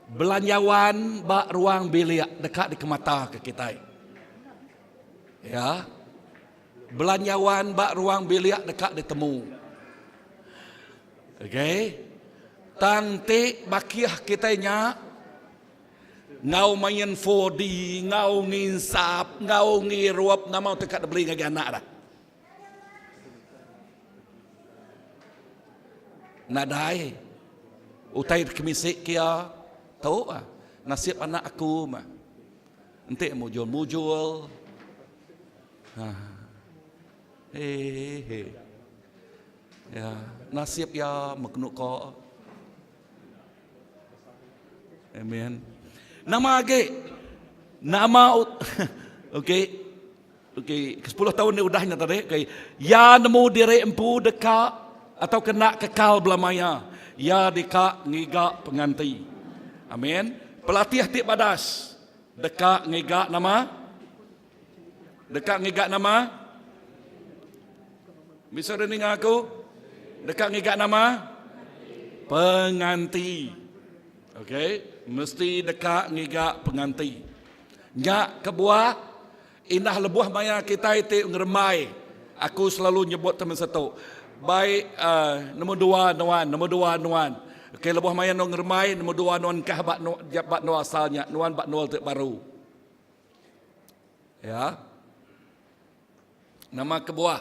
belanjawan ba ruang bilik deka dikemata ke kitai. Ya. Belanjawan ba ruang bilik deka ditemu. Okey. Tang ti bakih kitai nya enggau main 4D, enggau nginsap, enggau ngirup nama ti ka dibeli ngagai anak dah. Nadai utai kemisi kia tu ah nasib anak aku mah. Enti mujul mujul. Ha. Hehe. Ya, nasib ya mekenu ko. Amen. Nama agi? Nama okey. Okey, ke 10 taun ni udah nya tadi, okey. Ya nemu diri empu deka atau kena kekal belama iya. Ya deka ngiga penganti. Amin. Pelatih ti badas deka ngiga nama? Deka ngiga nama? Bisa udah ninga aku? Deka ngiga nama? Penganti. Okey, mesti deka ngiga penganti. Nya kebuah indah lebuh maya kitai ti ngerembai. Aku selalu nyebut temen setu. Baik uh, nombor dua nuan, nombor dua nuan. Okey, lebuh maya nuan ngerembai, nombor dua nuan kah ba nu, ba nu asalnya, nuan ba nol ti baru. Ya. Nama kebuah?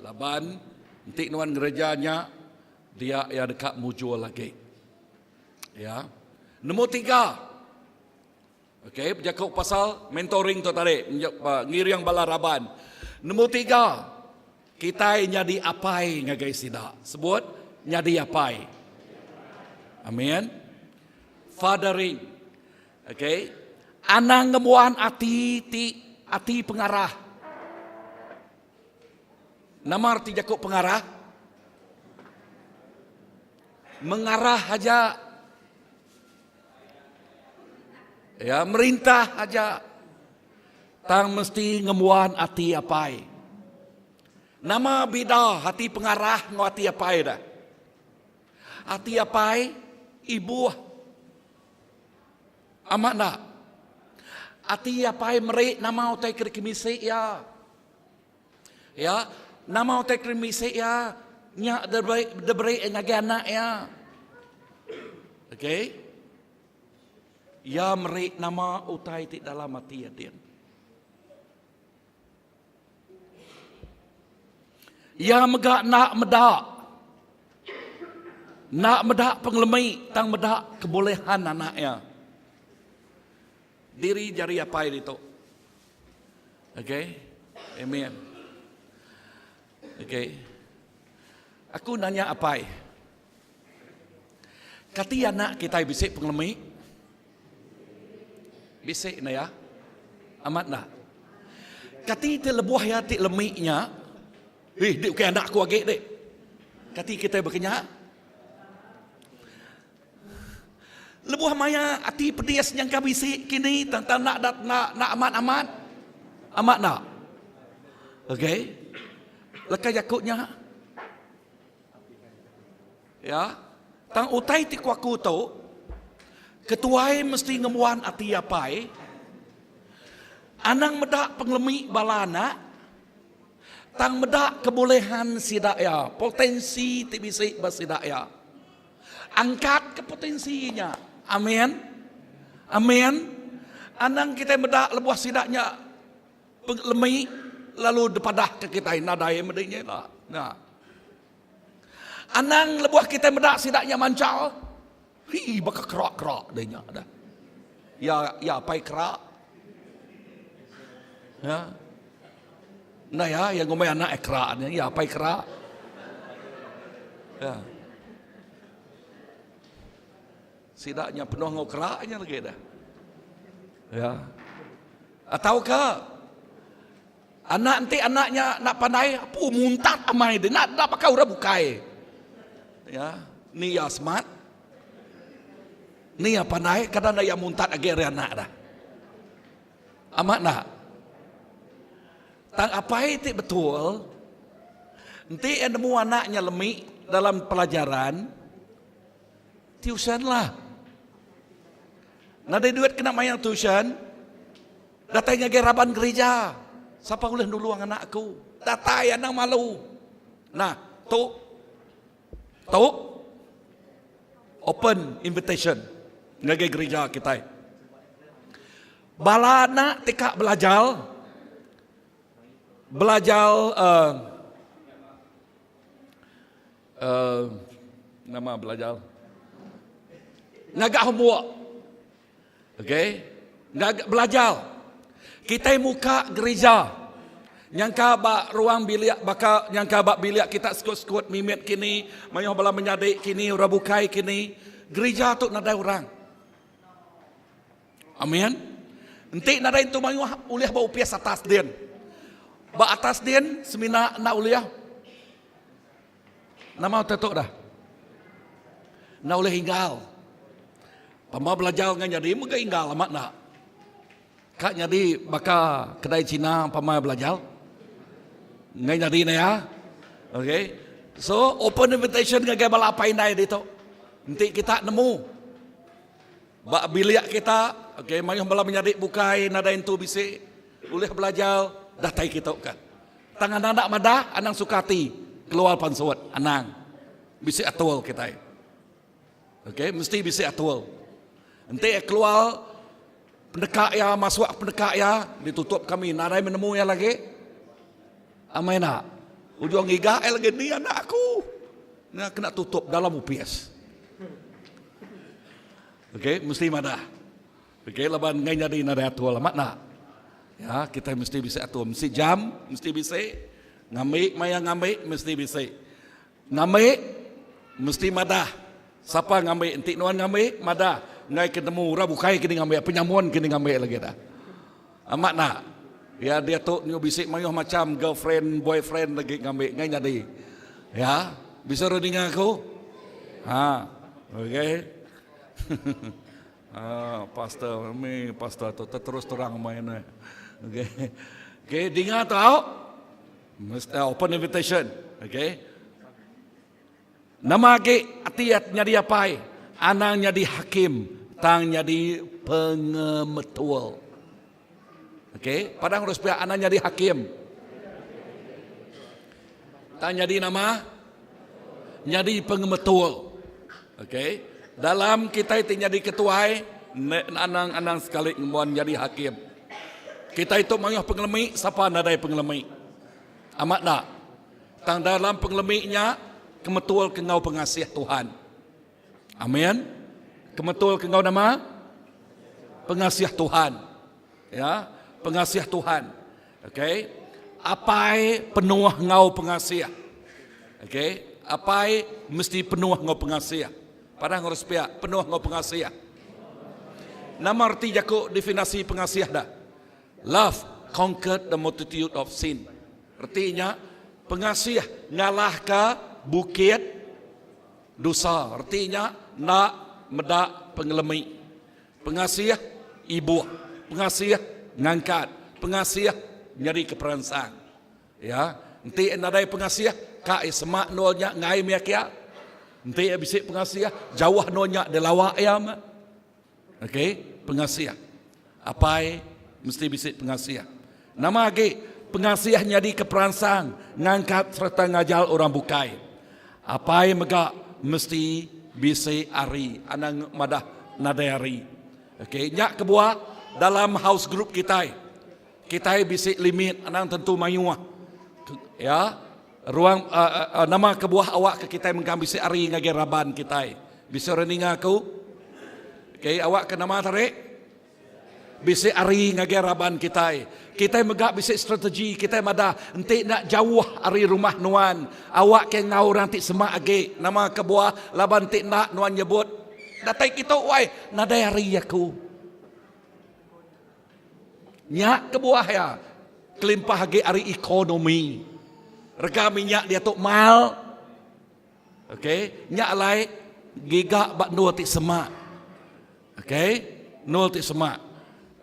Laban enti nuan ngereja nya, dia iya deka mujur lagi. Ya. Nombor tiga. Okey, bejaku pasal mentoring tu tadi, ngiring bala raban. Nombor tiga, kitai nyadi apai ngagai sida. Sebut, nyadi apai. Amin. Fathering. Okey. Anang ngembuan ati ti ati pengarah. Nama arti jaku pengarah? Mengarah aja. Ya, merintah aja. Tang mesti ngembuan ati apai. Nama bida ati pengarah enggau ati apai dah? Ati apai ibuh. Amat enda? Ati apai meri nama utai ke dikemisi iya. Ya, nama utai ke dikemisi iya nya diberi diberi ngagai anak iya. Okey. Iya meri nama utai ti dalam ati iya din. Iya mega enda meda enda meda pengelemi tang meda kebolehan anak iya. Diri jari apai ditu. Okey. Amen. Okey. Aku nanya apai. Kati anak kitai bisi pengelemi? Bisi enda ya? Amat enda? Kati ti lebuh iya ti lemi nya, eh dik ukai anak aku agi dik. Kati kitai baka nya? Lebuh maya ati pedis nyangka bisi kini tang tang enda enda amat-amat. Amat enda? Okey. Leka jaku nya. Ya. Tang utai ti ku aku tu, ketuai mesti ngembuan ati apai, anang meda pengelemi bala anak, tang meda kebolehan sida iya, potensi ti bisi ba sida iya. Angkat ke potensi nya. Amin. Amin. Anang kitai meda lebuh sida nya Lemi lalu dipadahka kitai nadai medi nya ila. Nya. Anang lebuh kitai meda sida nya manchal, hi baka kerak-kerak deh nya dah. Ya ya apai kerak. Ya. Enda ya, ya ngumbai anak eh kerak nya, ya apai kerak. Ya. Sida nya penuh enggau kerak nya lagi dah. Ya. Tauka anak enti anak nya enda pandai apu muntat amai deh enda enda baka orang bukai. Ya, ni iya smart. Ni iya pandai kadang enda iya muntat agi ari anak dah. Amat enda? Tang apai ti betul. Enti iya nemu anak nya lemi dalam pelajaran, tuition lah. Nadai duit kena mayar tuition, datai ngagai raban gerija. Sapa ulih nulung anak aku? Datai anang malu. Nah, tu tu open invitation ngagai gerija kitai. Bala anak ti ka belajar belajar uh, uh, nama belajar ngaga homework okey ngaga belajar kitai muka gereja nyangka ba ruang bilik baka nyangka ba bilik kita sekut-sekut mimit kini mayuh bala menyadi kini orang bukai kini gereja tu nadai orang Amin. Enti nadai entu mayuh ulih ba upis atas din. Ba atas din semina enda ulih. Nama utai tu dah? Enda ulih inggal. Pama belajar enggau nyadi mega inggal amat enda. Ka nyadi baka kedai Cina pama belajar. Enggai nyadi ne ya. Okay. So open invitation ngagai bala apai indai ditu. Enti kita nemu Ba bilik kita, okay, mayuh bala menyadi bukai nadai entu bisi ulih belajar datai kitu ka. Tang anang enda madah, anang suka ati keluar pansut, anang. Bisi atur kitai. Okay, mesti bisi atur. Enti iya keluar peneka iya masuk peneka iya ditutup kami nadai menemu iya lagi. Amai enda. Ujung ngiga iya lagi ni anak aku. Nya kena tutup dalam upis. Okey, mesti madah. Okey, laban ngai nyadi nadai atur amat enda. Ya, kitai mesti bisi atur. Mesti jam, mesti bisi. Ngambi maya ngambi mesti bisi. Ngambi mesti madah. Sapa ngambi enti nuan ngambi madah. Ngai ke nemu orang bukai ke ngambi, penyamun ke ngambi lagi dah. Amat enda. Ya diatu nyu bisi mayuh macam girlfriend, boyfriend lagi ngambi ngai nyadi. Ya, bisi orang ninga aku? Ha. Okey. ha, pastor mi pastor tu terus terang main ni. Okey. Okey, dinga tau. Mesti open invitation. Okey. Nama agi ati nyadi apai, anang nyadi hakim tang nyadi pengemetul. Okey, padang urus pia anang nyadi hakim. Tang nyadi nama? Nyadi pengemetul. Okey, dalam kitai ti nyadi ketuai, anang-anang sekali ngembuan nyadi hakim. Kitai tu mayuh pengelemi, sapa nadai pengelemi? Amat enda? Tang dalam pengelemi nya, kemetul ke enggau pengasih Tuhan. Amin. Kemetul ke enggau nama? Pengasih Tuhan. Ya, pengasih Tuhan. Okey. Apai penuh enggau pengasih. Okey. Apai mesti penuh enggau pengasih. Padah ngurus pia, penuh enggau pengasih. Nama reti jaku definasi pengasih dah? Love conquered the multitude of sin. Reti nya, pengasih ngalahka bukit dosa. Reti nya, enda meda pengelemi. Pengasih ibuh, pengasih ngangkat, pengasih nyadika peransang. Ya, enti nadai pengasih, ka iya semak endur nya enggai mih akia. Enti iya bisi pengasih, jauh endur nya dilawa iya meh. Okey, pengasih. Apai mesti bisi pengasih. Nama agi, pengasih nyadika peransang ngangkat sereta ngajar orang bukai. Apai mega mesti bisi hari, anang madah nadai hari. Okey, nya kebuah dalam house group kitai, kitai bisi limit anang tentu mayuh. Ya, ruang uh, uh, nama kebuah awak ke kitai mengkang bisi hari ngagai raban kitai. Bisi orang ninga aku? Okey, awak ke nama tarik? Bisi ari ngagai raban kitai. Kitai mega bisi strategi kitai madah enti enda jauh ari rumah nuan, awak ke enggau orang ti semak agi. Nama kebuah laban enti enda nuan nyebut datai kitu wai nadai ari aku. Nya kebuah iya kelimpah agi ari ekonomi. Rega minyak diatu mal. Okey, nya alai giga ba endur ti semak. Okey, endur ti semak.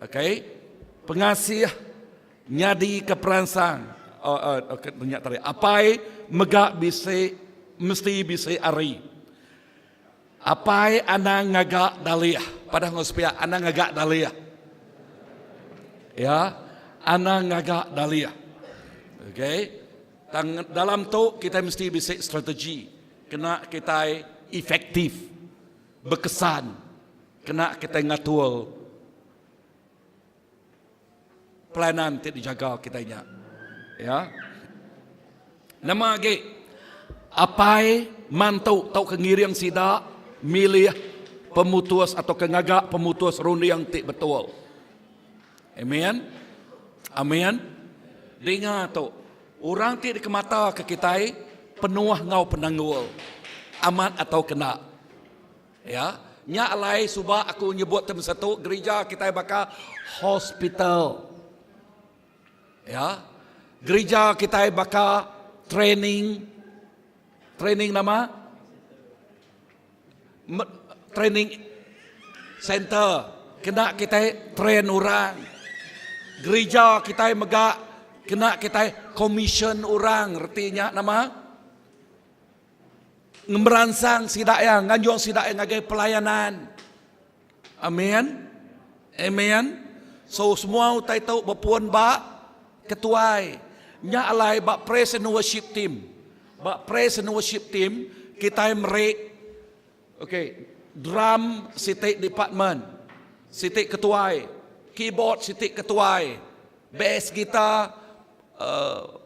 Okey, pengasih nyadika peransang. Oh, oh, okey, nya tadi. Apai mega bisi mesti bisi hari. Apai anang ngaga dalih. Padah enggau sepiak anang ngaga dalih. Ya, anang ngaga dalih. Okey. Tang dalam tu kitai mesti bisi strategi kena kitai efektif, bekesan, kena kitai ngatur pelayanan ti dijaga kitai nya. Ya. Nama agi apai mantu tauka ngiring sida milih pemutus atau ke ngaga pemutus runding ti betul. Amen. Amen. Dinga tu, orang ti dikemata ke kitai penuh enggau penanggul. Amat atau kena. Ya, nya alai suba aku nyebut tem satu gerija kitai baka hospital. Ya. Gerija kitai baka training training nama? Training center kena kitai train orang. Gerija kitai mega kena kitai commission orang reti nya nama? Ngemeransang sida iya, nganjung sida iya ngagai pelayanan. Amin. Amen. So semua utai tu bepun ba ketuai. Nya alai ba praise and worship team. Ba praise and worship team kitai meri okay, drum siti department, siti ketuai, keyboard siti ketuai, bass guitar uh,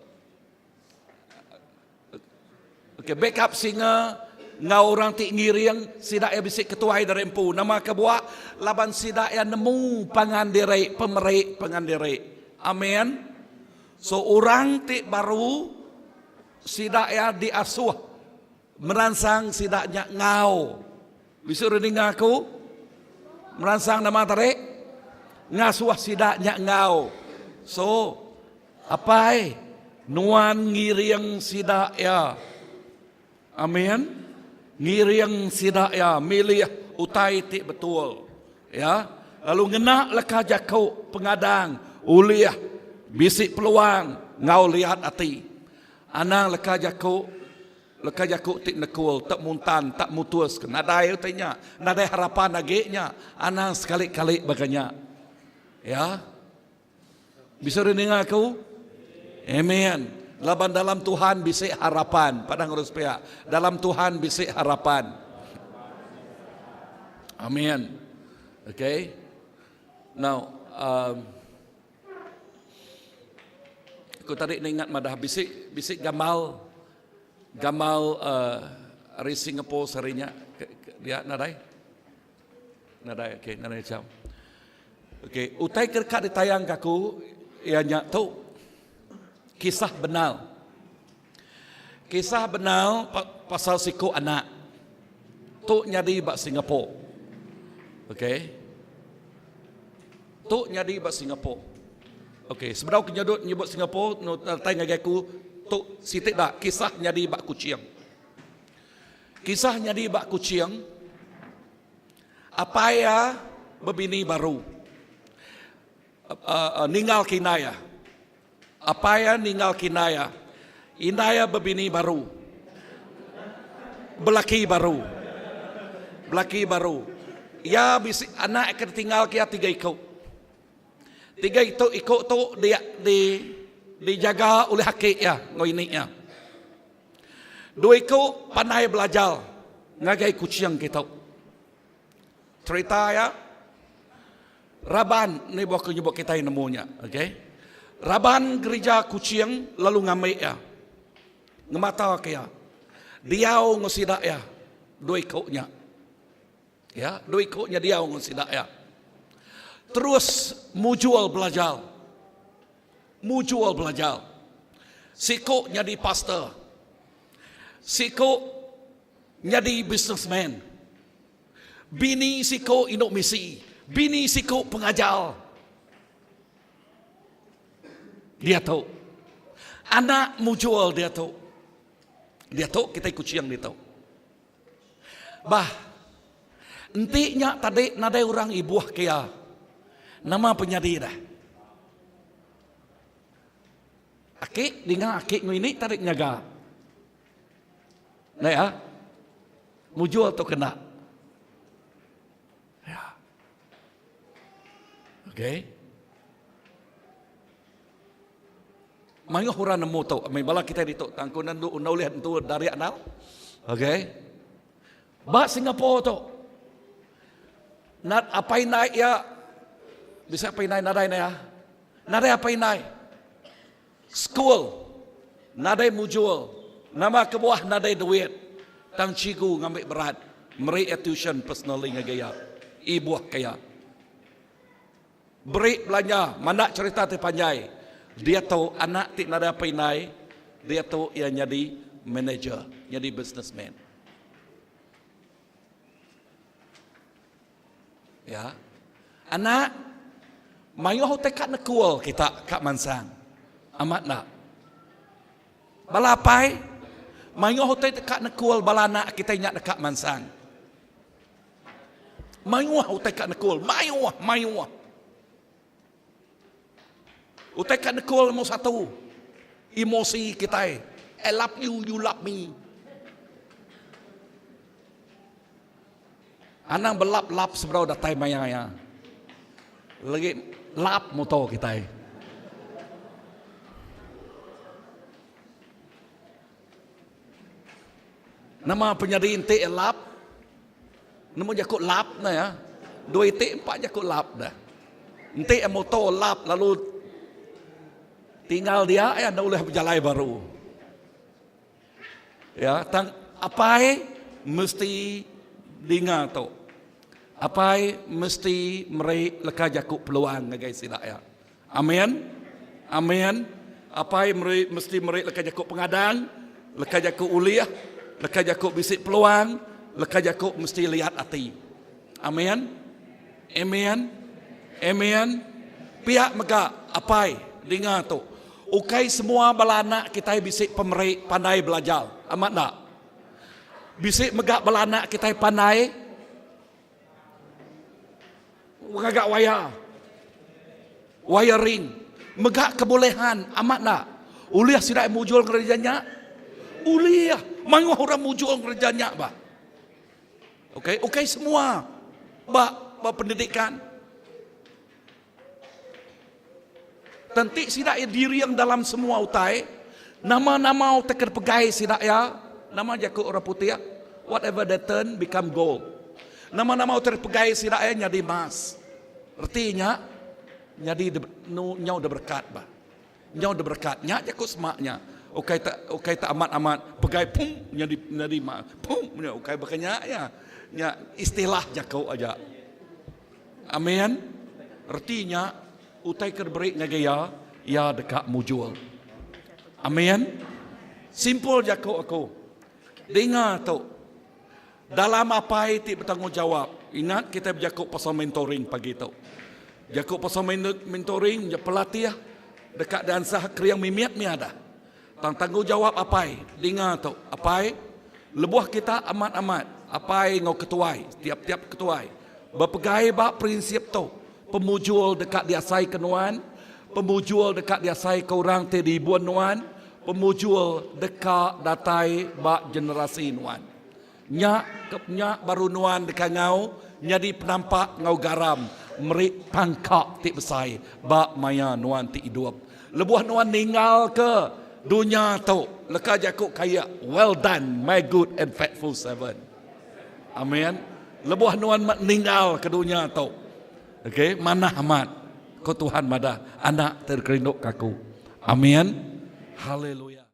Okay, backup singer enggau orang ti ngiring sida iya bisi ketuai dari empu. Nama kebuah? Laban sida iya nemu pangan diri, pemeri pangan diri. Amen. So orang ti baru sida iya diasuh meransang sida nya ngau. Bisi orang ninga aku? Meransang nama tadi? Ngasuh sida nya enggau. So, apai, nuan ngiring sida iya. Amin. Ngiring sida iya milih utai ti betul. Ya. Lalu ngena leka jaku pengadang ulih bisi peluang enggau liat ati. Anang leka jaku Leka jaku ti nekul, te muntan, tak mutus ke nadai utai nya, nadai harapan agi nya, anang sekali-kali baka nya. Ya. Bisa ri ninga aku? Amen. Laban dalam Tuhan bisi harapan. Padang urus pia. Dalam Tuhan bisi harapan. Amen. Okay. Now, um, Aku tadi ningat madah bisi bisi gamal gamal uh, ari Singapore sehari nya dia nadai. Nadai okey nadai macam. Okey, utai ke deka ditayang ke aku iya nya tu kisah benar. Kisah benar pasal siku anak tu nyadi ba Singapore. Okey. Tu nyadi ba Singapore. Okey, sebedau ke nyedut nyebut Singapore, nu datai ngagai aku tu siti da kisah nyadi ba Kuching. Kisah nyadi ba Kuching, apai iya bebini baru. Uh, uh, ninggal ke indai iya. Apai iya ninggal ke indai iya. Indai iya bebini baru. Belaki baru. Belaki baru. Iya bisi anak ke ditinggal ke iya tiga iku. Tiga itu iku tu di di dijaga oleh aki iya enggau ini iya. Dua iku pandai belajar ngagai Kuching kitu. Cerita iya raban ni baka nyebut kitai nemu nya okey. Raban gerija Kuching lalu ngambi iya ngemata ke iya diau enggau sida iya dua iku nya. Ya, dua iku nya diau enggau sida iya. Terus mujur belajar. Mujur belajar. Siku nyadi pastor. Siku nyadi businessman. Bini siku indu misi. Bini siku pengajar. Diatu. Anak mujur diatu. Diatu kitai Kuching ditu. Bah. Enti nya tadi nadai orang ibuh ke iya. Nama penyadi dah? Aki dinga aki enggau ini tadi nyaga. Nai ah. Mujur tu kena. Ya. Okey. Mayuh orang nemu tu. Mai bala kita ditu tang ku nendu enda ulih nentu dari anau. Okey. Ba Singapore tu. Nat apai indai iya bisa apai indai nadai nai ah. Nadai apai indai. School nadai mujur nama kebuah nadai duit tang cikgu ngambi berat meri iya tuition personally ngagai iya ibuh ke iya. Beri belanja manda cherita ti panjai diatu anak ti nadai apai indai diatu iya nyadi manager nyadi businessman. Ya. Anak, mayuh utai ka nekul kita ka mansang. Amat enda? Bala apai, mayuh utai ka nekul bala anak kita nya deka mansang. Mayuh utai ka nekul, mayuh, mayuh. Utai ka nekul nombor satu, emosi kitai. I love you, you love me. Anang belap-lap sebedau datai maya iya. Lagi lap motor kitai. Nama penyadi enti iya lap? Nemu jaku lap ne ya. Dua iti empa jaku lap dah. Enti iya motor lap lalu tinggal dia iya enda ulih bejalai baru. Ya, tang apai mesti dinga tu. Apai mesti meri leka jaku peluang ngagai sida iya. Amin. Amin. Apai meri mesti meri leka jaku pengadang, leka jaku ulih, leka jaku bisi peluang, leka jaku mesti liat ati. Amin. Amen. Amen. Pia mega apai dinga tu. Ukai semua bala anak kitai bisi pemeri pandai belajar. Amat enda? Bisi mega bala anak kitai pandai ngaga waya. Wiring. Mega kebolehan. Amat enda? Ulih sida mujur ngereja nya? Ulih. Mayuh orang mujur ngereja nya bah. Okey, ukai semua ba ba pendidikan. Tenti sida iya diring dalam semua utai, nama-nama utai ke dipegai sida iya, nama jaku orang putih, whatever they turn become gold. Nama-nama utai dipegai sida iya nyadi emas. Reti nya nyadi nyau diberekat ba. Nyau diberekat. Nya jaku semak nya. Ukai tak ukai tak amat-amat pegai pum nyadi nyadi ma pum nya ukai baka nya ya. Nya istilah jaku aja. Amin. Reti nya utai ke diberi ngagai iya, iya deka mujur. Amin. Simpul jaku aku. Dinga tu. Dalam apai ti betanggungjawap, ingat kitai bejaku pasal mentoring pagi tu. Jaku pasal mentoring nya pelatih deka diansah kering mimit mih adah. Tang tanggungjawap apai, dinga tu, apai, lebuh kita amat-amat apai enggau ketuai, tiap-tiap ketuai, bepegai ba prinsip tu, pemujur deka diasaika nuan, pemujur deka diasaika orang ti diibun nuan, pemujur deka datai ba generasi nuan. Nya ke nya baru nuan deka enggau nyadi penampak enggau garam meri pangka ti besai ba maya nuan ti idup. Lebuh nuan ninggalka dunya tu, leka jaku kayak well done my good and faithful servant. Amin. Lebuh nuan ninggalka dunya tu, okay, manah amat ko Tuhan madah anak ti dikerinduka aku. Amin. Haleluya.